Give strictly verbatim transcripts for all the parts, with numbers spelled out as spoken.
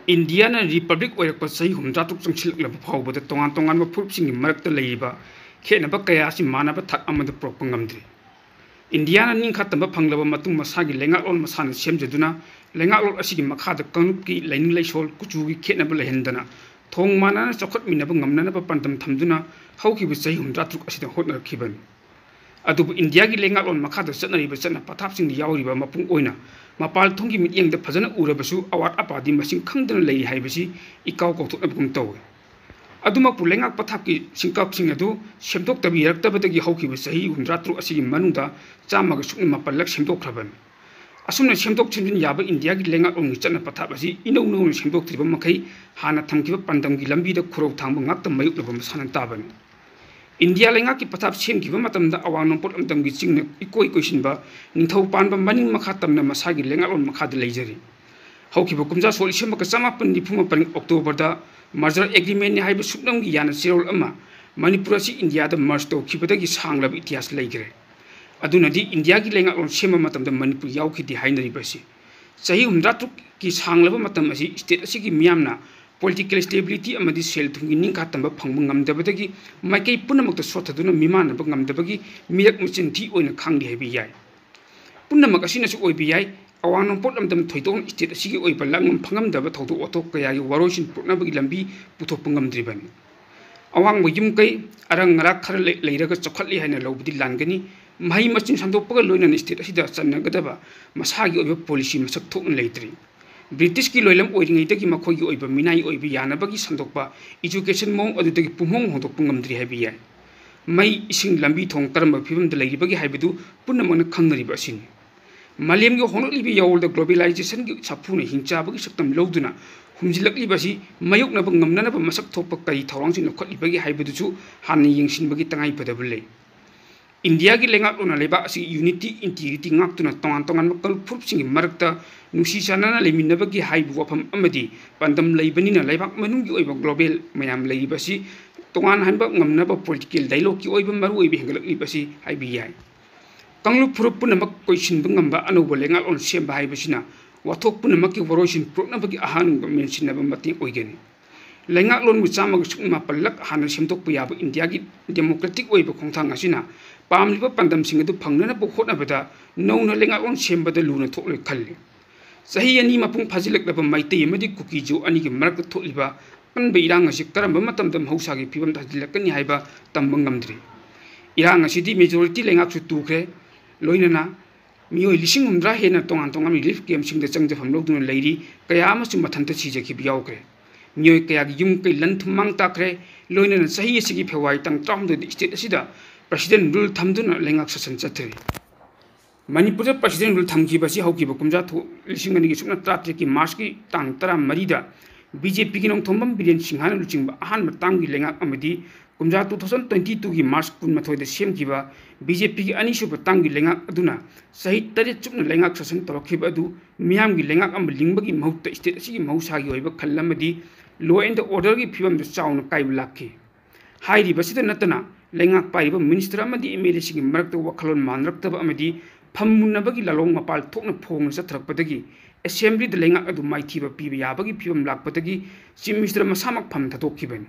ꯏꯟꯗꯤꯌꯥꯅ republic ꯑꯣꯏꯔꯛꯄ ꯆꯍꯤ ꯍꯨꯝꯗ꯭ꯔꯥ ꯇꯔꯨꯛ ꯆꯪꯁꯤꯜꯂꯛꯂꯕ ꯐꯥꯎꯕꯗ ꯇꯣꯉꯥꯟ ꯇꯣꯉꯥꯟꯕ ꯐꯨꯔꯨꯞꯁꯤꯡꯒꯤ ꯃꯔꯛꯇ ꯂꯩꯔꯤꯕ ꯈꯦꯠꯅꯕ ꯀꯌꯥ ꯑꯁꯤ ꯃꯥꯟꯅꯕ ꯊꯥꯛ ꯑꯃꯗ ꯄꯨꯔꯛꯄ ꯉꯝꯗ꯭ꯔꯤ꯫ ꯏꯟꯗꯤꯌꯥꯅ ꯅꯤꯡꯈꯥ ꯇꯝꯕ ꯐꯪꯂꯕ ꯃꯇꯨꯡ ꯃꯁꯥꯒꯤ ꯂꯩꯉꯥꯛꯂꯣꯟ ꯃꯁꯥꯅ ꯁꯦꯝꯖꯗꯨꯅ ꯂꯩꯉꯥꯛꯂꯣꯟ ꯑꯁꯤꯒꯤ ꯃꯈꯥꯗ ꯀꯥꯡꯂꯨꯞꯀꯤ ꯂꯥꯏꯅꯤꯡ ꯂꯥꯏꯁꯣꯜ ꯀꯨꯆꯨꯒꯤ ꯈꯦꯠꯅꯕ ꯂꯩꯍꯟꯗꯅ ꯊꯣꯡ ꯃꯥꯟꯅꯅ ꯆꯥꯎꯈꯠꯃꯤꯟꯅꯕ ꯉꯝꯅꯅꯕ ꯄꯥꯟꯗꯝ ꯊꯝꯗꯨꯅ ꯍꯧꯈꯤꯕ ꯆꯍꯤ ꯍꯨꯝꯗ꯭ꯔꯥ ꯇꯔꯨꯛ ꯑꯁꯤꯗ ꯍꯣꯠꯅꯔꯛꯈꯤꯕꯅꯤ꯫ ꯑꯗꯨꯕꯨ ꯏꯟꯗꯤꯌꯥꯒꯤ ꯂꯩꯉꯥꯛꯂꯣꯟ ꯃꯈꯥꯗ ꯆꯠꯅꯔꯤꯕ ꯆꯠꯅ ꯄꯊꯥꯞꯁꯤꯡꯗ ꯌꯥꯎꯔꯤꯕ ꯃꯄꯨꯡ ꯑꯣꯏꯅ ꯃꯄꯥꯜ ꯊꯣꯡꯒꯤ ꯃꯤꯠꯌꯦꯡꯗ ꯐꯖꯅ ꯎꯔꯕꯁꯨ ꯑꯋꯥꯠ ꯑꯄꯥꯗꯤ ꯃꯁꯤꯡ ꯈꯪꯗꯅ ꯂꯩꯔꯤ ꯍꯥꯏꯕꯁꯤ ꯏꯀꯥꯎ ꯀꯥꯎꯊꯣꯛꯅꯕꯒꯨꯝ ꯇꯧꯏ꯫ ꯑꯗꯨꯃꯛꯄꯨ ꯂꯩꯉꯥꯛ ꯄꯊꯥꯞꯀꯤ ꯁꯤꯡꯀꯥꯞꯁꯤꯡ ꯑꯗꯨ ꯁꯦꯝꯗꯣꯛꯇꯕꯤꯔꯛꯇꯕꯗꯒꯤ ꯍꯧꯈꯤꯕ ꯆꯍꯤ ꯍꯨꯝꯗ꯭ꯔꯥ ꯇꯔꯨꯛ ꯑꯁꯤꯒꯤ ꯃꯅꯨꯡꯗ ꯆꯥꯝꯃꯒ ꯁꯨꯞꯅ ꯃꯥꯄꯜꯂꯛ ꯁꯦꯝꯗꯣꯛꯈ꯭ꯔꯕꯅꯤ꯫ ꯑꯁꯨꯝꯅ ꯁꯦꯝꯗꯣꯛ ꯁꯦꯝꯖꯤꯟ ꯌꯥꯕ ꯏꯟꯗꯤꯌꯥꯒꯤ ꯂꯩꯉꯥꯛꯂꯣꯟꯒꯤ ꯆꯠꯅ ꯄꯊꯥꯞ ꯑꯁꯤ ꯏꯅꯧ ꯅꯧꯅ ꯁꯦꯝꯗꯣꯛꯇ꯭ꯔꯤꯕ ꯃꯈꯩ ꯍꯥꯟꯅ ꯊꯝꯈꯤꯕ ꯄꯥꯟꯗꯝꯒꯤ ꯂꯝꯕꯤꯗ ꯈꯨꯔꯧ ꯊꯥꯡꯕ ꯉꯥꯛꯇ ꯃꯥꯌꯣꯛꯅꯕ ꯃꯁꯥꯅ ꯇꯥꯕꯅꯤ꯫ ꯏꯟꯗꯤꯌꯥ ꯂꯩꯉꯥꯛꯀꯤ ꯄꯊꯥꯞ ꯁꯦꯝꯈꯤꯕ ꯃꯇꯝꯗ ꯑꯋꯥꯡ ꯅꯣꯡꯄꯣꯛ ꯂꯝꯗꯝꯒꯤ ꯆꯤꯡꯅ ꯏꯀꯣꯏ ꯀꯣꯏꯁꯤꯟꯕ ꯅꯤꯡꯊꯧ ꯄꯥꯟꯕ ꯃꯅꯤꯡ ꯃꯈꯥ ꯇꯝꯅ ꯃꯁꯥꯒꯤ ꯂꯩꯉꯥꯛꯂꯣꯟ ꯃꯈꯥꯗ ꯂꯩꯖꯔꯤ꯫ ꯍꯧꯈꯤꯕ ꯀꯨꯝꯖꯥ ꯁꯣꯛ ꯂꯤꯁꯤꯡ ꯑꯃꯒ ꯆꯃꯥꯄꯟ ꯅꯤꯐꯨ ꯃꯥꯄꯟ ꯑꯣꯛꯇꯣꯕꯔꯗ ꯃꯔꯖꯔ ꯑꯦꯒ꯭ꯔꯤꯃꯦꯟꯅꯤ ꯍꯥꯏꯕ ꯁꯨꯞꯅꯝꯒꯤ ꯌꯥꯅ ꯆꯦꯔꯣꯜ ꯑꯃ ꯃꯅꯤꯄꯨꯔ ꯑꯁꯤ ꯏꯟꯗꯤꯌꯥꯗ ꯃꯔꯖ ꯇꯧꯈꯤꯕꯗꯒꯤ ꯁꯥꯡꯂꯕ ꯏꯇꯤꯍꯥꯁ ꯂꯩꯈ꯭ꯔꯦ꯫ ꯑꯗꯨꯅꯗꯤ ꯏꯟꯗꯤꯌꯥꯒꯤ ꯂꯩꯉꯥꯛꯂꯣꯟ ꯁꯦꯝꯕ ꯃꯇꯝꯗ ꯃꯅꯤꯄꯨꯔ ꯌꯥꯎꯈꯤꯗꯦ ꯍꯥꯏꯅꯔꯤꯕ ꯑꯁꯤ ꯆꯍꯤ ꯍꯨꯝꯗ꯭ꯔꯥ ꯇꯔꯨꯛꯀꯤ ꯁꯥꯡꯂꯕ ꯃꯇꯝ ꯑꯁꯤ ꯁ꯭ꯇꯦꯠ ꯑꯁꯤꯒꯤ ꯃꯤꯌꯥꯝꯅ ꯄꯣꯂꯤꯇꯤꯀꯦꯜ ꯁ꯭ꯇꯦꯕꯤꯂꯤꯇꯤ ꯑꯃꯗꯤ ꯁꯦꯜ ꯊꯨꯝꯒꯤ ꯅꯤꯡꯈꯥ ꯇꯝꯕ ꯐꯪꯕ ꯉꯝꯗꯕꯗꯒꯤ ꯃꯥꯏꯀꯩ ꯄꯨꯝꯅꯃꯛꯇ ꯁꯣꯠꯊꯗꯨꯅ ꯃꯤꯃꯥꯟꯅꯕ ꯉꯝꯗꯕꯒꯤ ꯃꯤꯔꯛ ꯃꯆꯤꯟ ꯊꯤ ꯑꯣꯏꯅ ꯈꯪꯂꯤ ꯍꯥꯏꯕ ꯌꯥꯏ꯫ ꯄꯨꯝꯅꯃꯛ ꯑꯁꯤꯅꯁꯨ ꯑꯣꯏꯕ ꯌꯥꯏ, ꯑꯋꯥꯡ ꯅꯣꯡꯄꯣꯛ ꯂꯝꯗꯝ ꯊꯣꯏꯗꯣꯛꯅ ꯁ꯭ꯇꯦꯠ ꯑꯁꯤꯒꯤ ꯑꯣꯏꯕ ꯂꯥꯡꯕꯝ ꯐꯪꯉꯝꯗꯕ ꯊꯧꯗꯣꯛ ꯋꯥꯊꯣꯛ ꯀꯌꯥꯒꯤ ꯋꯥꯔꯣꯏꯁꯤꯟ ꯄꯨꯔꯛꯅꯕꯒꯤ ꯂꯝꯕꯤ ꯄꯨꯊꯣꯛꯄ ꯉꯝꯗ꯭ꯔꯤꯕꯅꯤ꯫ ꯑꯋꯥꯡꯕ ꯌꯨꯝ ꯀꯩ ꯑꯔꯪ ꯑꯔꯥꯛ ꯈꯔ ꯂꯩ-, ꯂꯩꯔꯒ ꯆꯥꯎꯈꯠꯂꯤ ꯍꯥꯏꯅ ꯂꯧꯕꯗꯤ ꯂꯥꯟꯒꯅꯤ꯫ ꯃꯍꯩ ꯃꯁꯤꯡ ꯁꯟꯗꯣꯛꯄꯒ ꯂꯣꯏꯅꯅ ꯁ꯭ꯇꯦꯠ ꯑꯁꯤꯗ ꯆꯠꯅꯒꯗꯕ ꯃꯁꯥꯒꯤ ꯑꯣꯏꯕ ꯄꯣꯂꯤꯁꯤ ꯃꯁꯛ ꯊꯣꯛꯅ ꯂꯩꯇ꯭ꯔꯤ꯫ ꯕ꯭ꯔꯤꯇꯤꯁꯀꯤ ꯂꯣꯏꯂꯝ ꯑꯣꯏꯔꯤꯉꯩꯗꯒꯤ ꯃꯈꯣꯏꯒꯤ ꯑꯣꯏꯕ ꯃꯤꯅꯥꯏ ꯑꯣꯏꯕ ꯌꯥꯅꯕꯒꯤ ꯁꯟꯗꯣꯛꯄ ꯏꯖꯨꯀꯦꯁꯟ ꯃꯑꯣꯡ ꯑꯗꯨꯗꯒꯤ ꯄꯨꯝꯍꯣꯡ ꯍꯣꯡꯗꯣꯛꯄ ꯉꯝꯗ꯭ꯔꯤ ꯍꯥꯏꯕ ꯌꯥꯏ꯫ ꯃꯩ, ꯏꯁꯤꯡ, ꯂꯝꯕꯤ ꯊꯣꯡ ꯀꯔꯝꯕ ꯐꯤꯕꯝꯗ ꯂꯩꯔꯤꯕꯒꯦ ꯍꯥꯏꯕꯗꯨ ꯄꯨꯝꯅꯃꯛꯅ ꯈꯪꯅꯔꯤꯕ ꯑꯁꯤꯅꯤ꯫ ꯃꯥꯂꯦꯝꯒꯤ ꯍꯣꯡꯂꯛꯂꯤꯕ ꯌꯥꯑꯣꯜꯗ ꯒ꯭ꯂꯣꯕꯦꯂꯥꯏꯖꯦꯁꯟꯒꯤ ꯁꯥꯐꯨꯅ ꯍꯤꯡꯆꯥꯕꯒꯤ ꯁꯛꯇꯝ ꯂꯧꯗꯨꯅ ꯍꯨꯝꯖꯤꯜꯂꯛꯂꯤꯕ ꯑꯁꯤ ꯃꯥꯌꯣꯛꯅꯕ ꯉꯝꯅꯅꯕ ꯃꯁꯛ ꯊꯣꯛꯄ ꯀꯔꯤ ꯊꯧꯔꯥꯡꯁꯤꯡ ꯂꯧꯈꯠꯂꯤꯕꯒꯦ ꯍꯥꯏꯕꯗꯨꯁꯨ ꯍꯥꯟꯅ ꯌꯦꯡꯁꯤꯟꯕꯒꯤ ꯇꯉꯥꯏꯐꯗꯕ ꯂꯩ꯫ ꯏꯟꯗꯤꯌꯥꯒꯤ ꯂꯩꯉꯥꯛꯂꯣꯟꯅ ꯂꯩꯕꯥꯛ ꯑꯁꯤꯒꯤ ꯌꯨꯅꯤꯇꯤ, ꯏꯟꯇꯤꯒ꯭ꯔꯤꯇꯤ ꯉꯥꯛꯇꯨꯅ ꯇꯣꯉꯥꯟ ꯇꯣꯉꯥꯟꯕ ꯀꯥꯡꯂꯨꯞ ꯐꯨꯔꯨꯞꯁꯤꯡꯒꯤ ꯃꯔꯛꯇ ꯅꯨꯡꯁꯤ ꯆꯥꯟꯅꯅ ꯂꯩꯃꯤꯟꯅꯕꯒꯤ ꯍꯥꯏꯕ ꯋꯥꯐꯝ ꯑꯃꯗꯤ ꯄꯥꯟꯗꯝ ꯂꯩꯕꯅꯤꯅ ꯂꯩꯕꯥꯛ ꯃꯅꯨꯡꯒꯤ ꯑꯣꯏꯕ ꯒ꯭ꯂꯣꯕꯦꯜ ꯃꯌꯥꯝ ꯂꯩꯔꯤꯕ ꯑꯁꯤ ꯇꯣꯉꯥꯟꯍꯟꯕ ꯉꯝꯅꯕ ꯄꯣꯂꯤꯇꯤꯀꯦꯜ ꯗꯥꯏꯂꯣꯒꯀꯤ ꯑꯣꯏꯕ ꯃꯔꯨꯑꯣꯏꯕ ꯍꯦꯟꯒꯠꯂꯛꯂꯤꯕ ꯑꯁꯤ ꯍꯥꯏꯕ ꯌꯥꯏ꯫ ꯀꯥꯡꯂꯨꯞ ꯐꯨꯔꯨꯞ ꯄꯨꯝꯅꯃꯛ ꯀꯣꯏꯁꯤꯟꯕ ꯉꯝꯕ ꯑꯅꯧꯕ ꯂꯩꯉꯥꯛꯂꯣꯟ ꯁꯦꯝꯕ ꯍꯥꯏꯕꯁꯤꯅ ꯋꯥꯊꯣꯛ ꯄꯨꯝꯅꯃꯛꯀꯤ ꯋꯥꯔꯣꯏꯁꯤꯟ ꯄꯨꯔꯛꯅꯕꯒꯤ ꯑꯍꯥꯟꯕ ꯃꯦꯟꯁꯤꯟꯅꯕ ꯃꯇꯦꯡ ꯑꯣꯏꯒꯅꯤ꯫ ꯂꯩꯉꯥꯛꯂꯣꯟꯕꯨ ꯆꯥꯝꯃꯒ ꯁꯨꯞꯅ ꯃꯥꯄꯜꯂꯛ ꯍꯥꯟꯅ ꯁꯦꯝꯗꯣꯛꯄ ꯌꯥꯕ ꯏꯟꯗꯤꯌꯥꯒꯤ ꯗꯦꯃꯣꯀ꯭ꯔꯦꯇꯤꯛ ꯑꯣꯏꯕ ꯈꯣꯡꯊꯥꯡ ꯑꯁꯤꯅ ꯄꯥꯝꯂꯤꯕ ꯄꯥꯟꯗꯝꯁꯤꯡ ꯑꯗꯨ ꯐꯪꯅꯅꯕ ꯍꯣꯠꯅꯕꯗ ꯅꯧꯅ ꯂꯩꯉꯥꯛꯂꯣꯟ ꯁꯦꯝꯕꯗ ꯂꯨꯅ ꯊꯣꯛꯂꯣꯏ ꯈꯜꯂꯤ꯫ ꯆꯍꯤ ꯑꯅꯤ ꯃꯄꯨꯡ ꯐꯥꯖꯤꯜꯂꯛꯂꯕ ꯃꯩꯇꯩ ꯑꯃꯗꯤ ꯀꯨꯀꯤꯖꯣ ꯑꯅꯤꯒꯤ ꯃꯔꯛꯇ ꯊꯣꯛꯂꯤꯕ ꯑꯄꯟꯕ ꯏꯔꯥꯡ ꯑꯁꯤ ꯀꯔꯝꯕ ꯃꯇꯝꯗ ꯃꯍꯧꯁꯥꯒꯤ ꯐꯤꯕꯝꯗ ꯍꯟꯖꯤꯜꯂꯛꯀꯅꯤ ꯍꯥꯏꯕ ꯇꯝꯕ ꯉꯝꯗ꯭ꯔꯤ꯫ ꯏꯔꯥꯡ ꯑꯁꯤꯗꯤ ꯃꯦꯖꯣꯔꯤꯇꯤ ꯂꯩꯉꯥꯛꯁꯨ ꯇꯨꯈ꯭ꯔꯦ, ꯂꯣꯏꯅꯅ ꯃꯤꯑꯣꯏ ꯂꯤꯁꯤꯡ ꯍꯨꯝꯗ꯭ꯔꯥ ꯍꯦꯟꯅ ꯇꯣꯉꯥꯟ ꯇꯣꯉꯥꯟꯕ ꯔꯤꯂꯤꯐ ꯀꯦꯝꯞꯁꯤꯡꯗ ꯆꯪꯖꯐꯝ ꯂꯧꯗꯨꯅ ꯂꯩꯔꯤ, ꯀꯌꯥ ꯑꯃꯁꯨ ꯃꯊꯟꯇ ꯁꯤꯖꯈꯤꯕ ꯌꯥꯎꯈ꯭ꯔꯦ꯫ ꯃꯤꯑꯣꯏ ꯀꯌꯥꯒꯤ ꯌꯨꯝ ꯀꯩ ꯂꯟ ꯊꯨꯝ ꯃꯥꯡ ꯇꯥꯛꯈ꯭ꯔꯦ, ꯂꯣꯏꯅꯅ ꯆꯍꯤ ꯑꯁꯤꯒꯤ ꯐꯦꯕ꯭ꯔꯨꯋꯥꯔꯤ ꯇꯥꯡ ꯇꯔꯥꯍꯨꯝꯗꯣꯏꯗ ꯁ꯭ꯇꯦꯠ ꯑꯁꯤꯗ ꯄ꯭ꯔꯁꯤꯗꯦꯟ ꯔꯨꯜ ꯊꯝꯗꯨꯅ ꯂꯩꯉꯥꯛ ꯁꯥꯁꯟ ꯆꯠꯊꯔꯤ꯫ ꯃꯅꯤꯄꯨꯔꯗ ꯄ꯭ꯔꯁꯤꯗꯦꯟ ꯔꯨꯜ ꯊꯝꯈꯤꯕ ꯑꯁꯤ ꯍꯧꯈꯤꯕ ꯀꯨꯝꯖꯥ ꯊꯣꯛ ꯂꯤꯁꯤꯡ ꯑꯅꯤꯒꯤ ꯁꯨꯞꯅ ꯇꯔꯥꯇꯔꯦꯠꯀꯤ ꯃꯥꯔꯆꯀꯤ ꯇꯥꯡ ꯇꯔꯥꯃꯔꯤꯗ ꯕꯤ ꯖꯦ ꯄꯤꯒꯤ ꯅꯣꯡꯊꯣꯝꯕꯝ ꯕꯤꯔꯦꯟ ꯁꯤꯡꯍꯅ ꯂꯨꯆꯤꯡꯕ ꯑꯍꯥꯟꯕ ꯇꯥꯝꯒꯤ ꯂꯩꯉꯥꯛ ꯑꯃꯗꯤ ꯀꯨꯝꯖꯥ two thousand twenty twoꯒꯤ ꯃꯥꯔꯆ ꯀꯨꯟꯃꯥꯊꯣꯏꯗ ꯁꯦꯝꯈꯤꯕ ꯕꯤ ꯖꯦ ꯄꯤꯒꯤ ꯑꯅꯤꯁꯨꯕ ꯇꯥꯝꯒꯤ ꯂꯩꯉꯥꯛ ꯑꯗꯨꯅ ꯆꯍꯤ ꯇꯔꯦꯠ ꯆꯨꯞꯅ ꯂꯩꯉꯥꯛ ꯁꯥꯁꯟ ꯇꯧꯔꯛꯈꯤꯕ ꯑꯗꯨ ꯃꯤꯌꯥꯝꯒꯤ ꯂꯩꯉꯥꯛ ꯑꯃ ꯂꯤꯡꯕꯒꯤ ꯃꯍꯨꯠꯇ ꯁ꯭ꯇꯦꯠ ꯑꯁꯤꯒꯤ ꯃꯍꯧꯁꯥꯒꯤ ꯑꯣꯏꯕ ꯈꯜ ꯑꯃꯗꯤ law and orderꯒꯤ ꯐꯤꯕꯝꯗ ꯆꯥꯎꯅ ꯀꯥꯏꯕ ꯂꯥꯛꯈꯤ꯫ ꯍꯥꯏꯔꯤꯕꯁꯤꯗ ꯅꯠꯇꯅ ꯂꯩꯉꯥꯛ ꯄꯥꯏꯔꯤꯕ ꯃꯤꯅꯤꯁꯇꯔ ꯑꯃꯗꯤ ꯑꯦꯝ ꯑꯦꯜ ꯑꯦꯁꯤꯡꯒꯤ ꯃꯔꯛꯇ ꯋꯥꯈꯜꯂꯣꯟ ꯃꯥꯟꯅꯔꯛꯇꯕ ꯑꯃꯗꯤ ꯐꯝꯃꯨꯟꯅꯕꯒꯤ ꯂꯥꯂꯣꯡ ꯃꯄꯥꯜ ꯊꯣꯛꯅ ꯐꯣꯡꯅ ꯆꯠꯊꯔꯛꯄꯗꯒꯤ ꯑꯦꯁꯦꯝꯕ꯭ꯂꯤꯗ ꯂꯩꯉꯥꯛ ꯑꯗꯨ ꯃꯥꯏꯊꯤꯕ ꯄꯤꯕ ꯌꯥꯕꯒꯤ ꯐꯤꯕꯝ ꯂꯥꯛꯄꯗꯒꯤ ꯆꯤꯐ ꯃꯤꯅꯤꯁꯇꯔ ꯃꯁꯥꯃꯛ ꯐꯝ ꯊꯥꯗꯣꯛꯈꯤꯕꯅꯤ꯫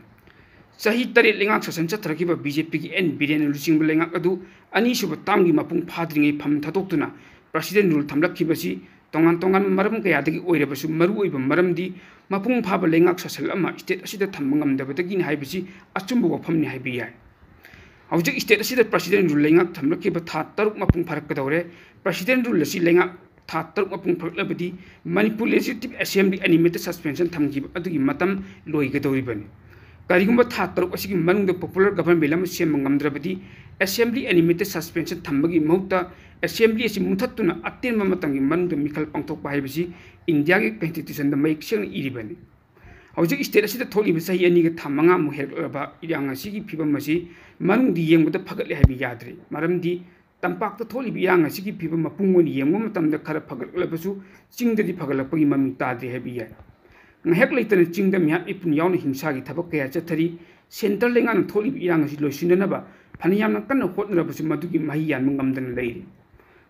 ꯆꯍꯤ ꯇꯔꯦꯠ ꯂꯩꯉꯥꯛ ꯁꯥꯁꯟ ꯆꯠꯊꯔꯛꯈꯤꯕ ꯕꯤ ꯖꯦ ꯄꯤꯒꯤ ꯑꯦꯟ ꯕꯤꯔꯦꯟꯅ ꯂꯨꯆꯤꯡꯕ ꯂꯩꯉꯥꯛ ꯑꯗꯨ ꯑꯅꯤꯁꯨꯕ ꯇꯥꯝꯒꯤ ꯃꯄꯨꯡ ꯐꯥꯗ꯭ꯔꯤꯉꯩ ꯐꯝ ꯊꯥꯗꯣꯛꯇꯨꯅ ꯄ꯭ꯔꯁꯤꯗꯦꯟ ꯔꯨꯜ ꯊꯝꯂꯛꯈꯤꯕꯁꯤ ꯇꯣꯉꯥꯟ ꯇꯣꯉꯥꯟꯕ ꯃꯔꯝ ꯀꯌꯥꯗꯒꯤ ꯑꯣꯏꯔꯕꯁꯨ ꯃꯔꯨꯑꯣꯏꯕ ꯃꯔꯝꯗꯤ ꯃꯄꯨꯡ ꯐꯥꯕ ꯂꯩꯉꯥꯛ ꯁꯥꯁꯜ ꯑꯃ ꯁ꯭ꯇꯦꯠ ꯑꯁꯤꯗ ꯊꯝꯕ ꯉꯝꯗꯕꯗꯒꯤꯅꯤ ꯍꯥꯏꯕꯁꯤ ꯑꯆꯨꯝꯕ ꯋꯥꯐꯝꯅꯤ ꯍꯥꯏꯕ ꯌꯥꯏ꯫ ꯍꯧꯖꯤꯛ ꯁ꯭ꯇꯦꯠ ꯑꯁꯤꯗ ꯄ꯭ꯔꯁꯤꯗꯦꯟ ꯔꯨꯜ ꯂꯩꯉꯥꯛ ꯊꯝꯂꯛꯈꯤꯕ ꯊꯥ ꯇꯔꯨꯛ ꯃꯄꯨꯡ ꯐꯥꯔꯛꯀꯗꯧꯔꯦ꯫ ꯄ꯭ꯔꯁꯤꯗꯦꯟ ꯔꯨꯜ ꯑꯁꯤ ꯂꯩꯉꯥꯛ ꯊꯥ ꯇꯔꯨꯛ ꯃꯄꯨꯡ ꯐꯥꯔꯛꯂꯕꯗꯤ ꯃꯅꯤꯄꯨꯔ ꯂꯦꯖꯤꯁꯂꯦꯇꯤꯚ ꯑꯦꯁꯦꯝꯕ꯭ꯂꯤ ꯑꯅꯤꯃꯤꯠꯇ ꯁꯁꯄꯦꯟꯁꯟ ꯊꯝꯈꯤꯕ ꯑꯗꯨꯒꯤ ꯃꯇꯝ ꯂꯣꯏꯒꯗꯧꯔꯤꯕꯅꯤ꯫ ꯀꯔꯤꯒꯨꯝꯕ ꯊꯥ ꯇꯔꯨꯛ ꯑꯁꯤꯒꯤ ꯃꯅꯨꯡꯗ ꯄꯣꯄꯨꯂꯔ ꯒꯚꯔꯟꯃꯦꯟ ꯑꯃ ꯁꯦꯝꯕ ꯉꯝꯗ꯭ꯔꯕꯗꯤ ꯑꯦꯁꯦꯝꯕ꯭ꯂꯤ ꯑꯅꯤꯃꯤꯠꯇ ꯁꯁꯄꯦꯟꯁꯟ ꯊꯝꯕꯒꯤ ꯃꯍꯨꯠꯇ ꯑꯦꯁꯦꯝꯕ꯭ꯂꯤ ꯑꯁꯤ ꯃꯨꯊꯠꯇꯨꯅ ꯑꯇꯦꯟꯕ ꯃꯇꯝꯒꯤ ꯃꯅꯨꯡꯗ ꯃꯤꯈꯜ ꯄꯥꯡꯊꯣꯛꯄ ꯍꯥꯏꯕꯁꯤ ꯏꯟꯗꯤꯌꯥꯒꯤ ꯀꯟꯁꯇꯤꯇ꯭ꯌꯨꯁꯟꯗ ꯃꯌꯦꯛ ꯁꯦꯡꯅ ꯏꯔꯤꯕꯅꯤ꯫ ꯍꯧꯖꯤꯛ ꯁ꯭ꯇꯦꯠ ꯑꯁꯤꯗ ꯊꯣꯛꯂꯤꯕ ꯆꯍꯤ ꯑꯅꯤꯒ ꯊꯥ ꯃꯉꯥꯃꯨꯛ ꯍꯦꯜꯂꯛꯂꯕ ꯏꯔꯥꯡ ꯑꯁꯤꯒꯤ ꯐꯤꯕꯝ ꯑꯁꯤ ꯃꯅꯨꯡꯗꯤ ꯌꯦꯡꯕꯗ ꯐꯒꯠꯂꯦ ꯍꯥꯏꯕ ꯌꯥꯗ꯭ꯔꯤ꯫ ꯃꯔꯝꯗꯤ ꯇꯝꯄꯥꯛꯇ ꯊꯣꯛꯂꯤꯕ ꯏꯔꯥꯡ ꯑꯁꯤꯒꯤ ꯐꯤꯕꯝ ꯃꯄꯨꯡ ꯑꯣꯏꯅ ꯌꯦꯡꯕ ꯃꯇꯝꯗ ꯈꯔ ꯐꯒꯠꯂꯛꯂꯕꯁꯨ ꯆꯤꯡꯗꯗꯤ ꯐꯒꯠꯂꯛꯄꯒꯤ ꯃꯃꯤ ꯇꯥꯗ꯭ꯔꯤ ꯍꯥꯏꯕ ꯌꯥꯏ꯫ ꯉꯥꯏꯍꯥꯛ ꯂꯩꯇꯅ ꯆꯤꯡꯗ ꯃꯤꯍꯥꯠ ꯃꯤꯄꯨꯟ ꯌꯥꯎꯅ ꯍꯤꯡꯁꯥꯒꯤ ꯊꯕꯛ ꯀꯌꯥ ꯆꯠꯊꯔꯤ꯫ ꯁꯦꯟꯇꯔ ꯂꯩꯉꯥꯛꯅ ꯊꯣꯛꯂꯤꯕ ꯏꯔꯥꯡ ꯑꯁꯤ ꯂꯣꯏꯁꯤꯟꯅꯅꯕ ꯐꯅꯌꯥꯝꯅ ꯀꯟꯅ ꯍꯣꯠꯅꯔꯕꯁꯨ ꯃꯗꯨꯒꯤ ꯃꯍꯩ ꯌꯥꯟꯕ ꯉꯝꯗꯅ ꯂꯩꯔꯤ꯫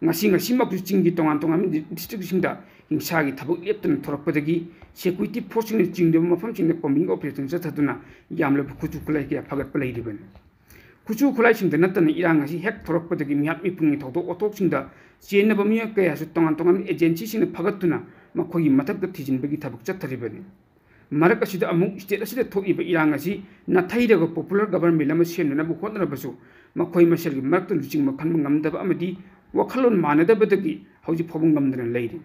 ꯉꯁꯤ ꯉꯁꯤꯃꯛꯁꯨ ꯆꯤꯡꯒꯤ ꯇꯣꯉꯥꯟ ꯇꯣꯉꯥꯟꯕ ꯗꯤ-, districtꯁꯤꯡꯗ ꯍꯤꯡꯁꯥꯒꯤ ꯊꯕꯛ ꯂꯦꯞꯇꯅ ꯊꯣꯔꯛꯄꯗꯒꯤ security forceꯁꯤꯡꯅ ꯆꯤꯡꯗꯕ ꯃꯐꯝꯁꯤꯡꯗ combing operation ꯆꯠꯊꯗꯨꯅ ꯌꯥꯝꯂꯕ ꯈꯨꯠꯁꯨ ꯈꯨꯠꯂꯥꯏ ꯀꯌꯥ ꯐꯒꯠꯄ ꯂꯩꯔꯤꯕꯅꯤ꯫ ꯈꯨꯠꯁꯨ ꯈꯨꯠꯂꯥꯏꯁꯤꯡꯗ ꯅꯠꯇꯅ ꯏꯔꯥꯡ ꯑꯁꯤ ꯍꯦꯛ ꯊꯣꯔꯛꯄꯗꯒꯤ ꯃꯤꯍꯥꯠ ꯃꯤꯄꯨꯡꯒꯤ ꯊꯧꯗꯣꯛ ꯋꯥꯊꯣꯛꯁꯤꯡꯗ ꯆꯦꯟꯅꯕ ꯃꯤꯑꯣꯏ ꯀꯌꯥꯁꯨ ꯇꯣꯉꯥꯟ ꯇꯣꯉꯥꯟꯕ agencyꯁꯤꯡꯅ ꯐꯒꯠꯇꯨꯅ ꯃꯈꯣꯏꯒꯤ ꯃꯊꯛꯇ ꯊꯤꯖꯤꯟꯕꯒꯤ ꯊꯕꯛ ꯆꯠꯊꯔꯤꯕꯅꯤ꯫ ꯃꯔꯛ ꯑꯁꯤꯗ ꯑꯃꯨꯛ state ꯑꯁꯤꯗ ꯊꯣꯛꯂꯤꯕ ꯏꯔꯥꯡ ꯑꯁꯤ ꯅꯥꯊꯩꯔꯒ popular government ꯑꯃ ꯁꯦꯝꯅꯅꯕ ꯍꯣꯠꯅꯔꯕꯁꯨ ꯃꯈꯣꯏ ꯃꯁꯦꯜꯒꯤ ꯃꯔꯛꯇ ꯂꯨꯆꯤꯡꯕ ꯈꯟꯕ ꯉꯝꯗꯕ ꯑꯃꯗꯤ ꯋꯥꯈꯜꯂꯣꯟ ꯃꯥꯟꯅꯗꯕꯗꯒꯤ ꯍꯧꯖꯤꯛ ꯐꯥꯎꯕ ꯉꯝꯗꯅ ꯂꯩꯔꯤ꯫